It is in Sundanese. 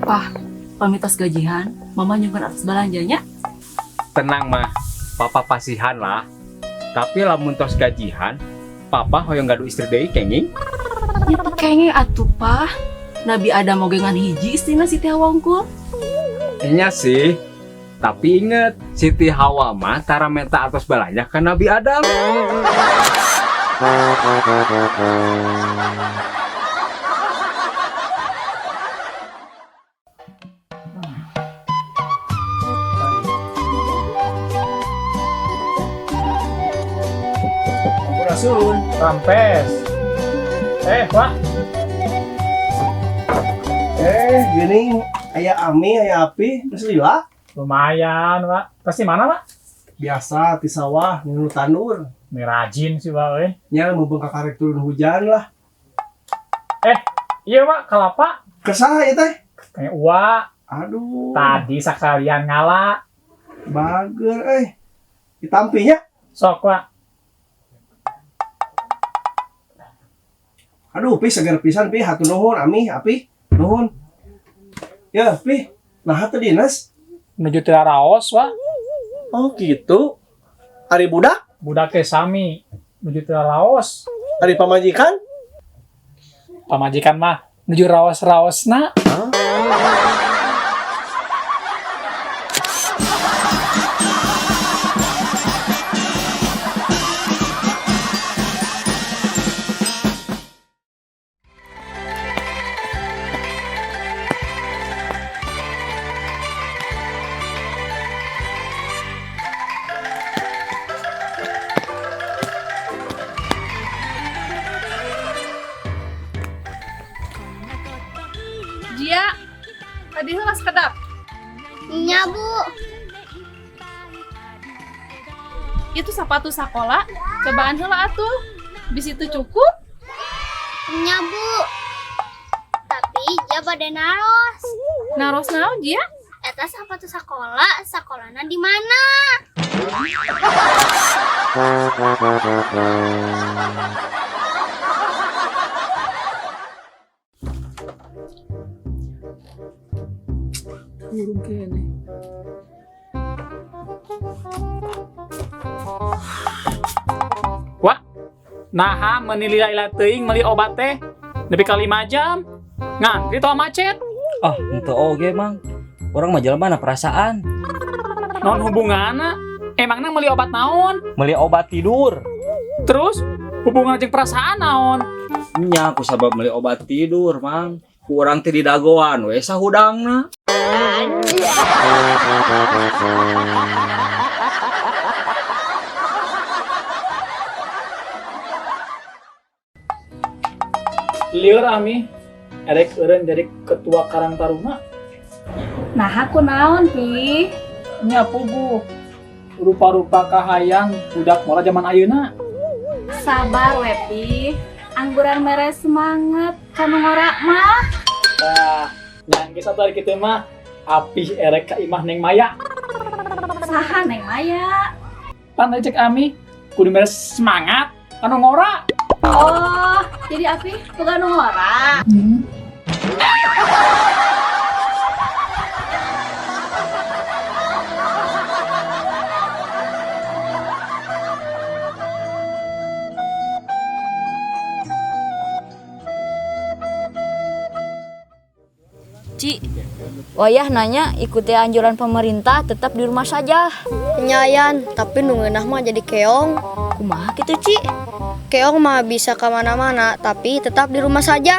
Pah, pami tos gajihan, Mama nyimpen atas balanjanya. Tenang, Mah, Papa pasihan lah. Tapi lamun tos gajihan, Papa hoyong gaduh istri deui kenging? Ya teu kenging atuh, Pah. Nabi Adam oge ngan hiji istrina, Siti Hawa wungkul. Nya sih. Tapi inget, Siti Hawa mah tara menta atos balanja ka Nabi Adam. Sampurasun. Rampes. Wah. Gini aya Ami, aya Api, geus lila. Lumayan, Pak. Pasti mana, Pak? Biasa di sawah ninu tandur. Ini rajin sih, Pak, eh. Nya mumpung kakarek turun hujan lah. Iya, Pak, kelapa. Keur saha ieu teh? Kayak uwa. Aduh. Tadi sekalian ngala. Bager eh. Ditampi nya. Sok, Pak. Aduh, Pi, seger pisan, Pi, hatur nuhun Ami, Api, nuhun. Ya, Pi, nah teu dinas? Menuju Raos, Pak. Oh, gitu. Ari budak? Budak teh sami. Menuju Raos. Ari pamajikan? Pamajikan mah menuju raos-raosna. Jia, tadi heula sekedap. Nya, Bu. Itu sepatu sekolah, cobaan heula atuh. Bisi teu cukup. Nya, Bu. Tapi Jia bade naros. Naros naon, Jia? Eta sepatu sekolah, sekolahna di mana? Burung kene. Wah, naha meuni lila-lila teuing meuli obat teh. Nepi ka 5 jam. Ngantri tau macet. Ah, henteu oge, Mang. Urang mah jelema na perasaan. Naon hubunganna? Emangna meuli obat naon? Meuli obat tidur. Terus hubungan jeung perasaan naon? Nya ku sabab meuli obat tidur, Mang. Ku urang teh didagoan we sahudangna. Lieur Ami, erek eureun jadi ketua Karang Taruna. Nah, aku naon, Pi? Nya puguh. Rupa-rupa kahayang budak ngora zaman ayeuna. Sabar we, Pi. Angguran mere semangat kanu ngora mah. Nah, yang geus atuh ari kitu mah Apih erek ka imah Neng Maya. Saha Neng Maya? Pan cek Ami kudu mere semangat kanu ngora. Oh, jadi Api boga nu ngora. Ci, wayah nanya ikuti anjuran pemerintah tetap di rumah saja. Nya, Yan, tapi nu ngeunah mah jadi keong. Kumaha gitu, Ci? Keong mah bisa kemana-mana, tapi tetap di rumah saja.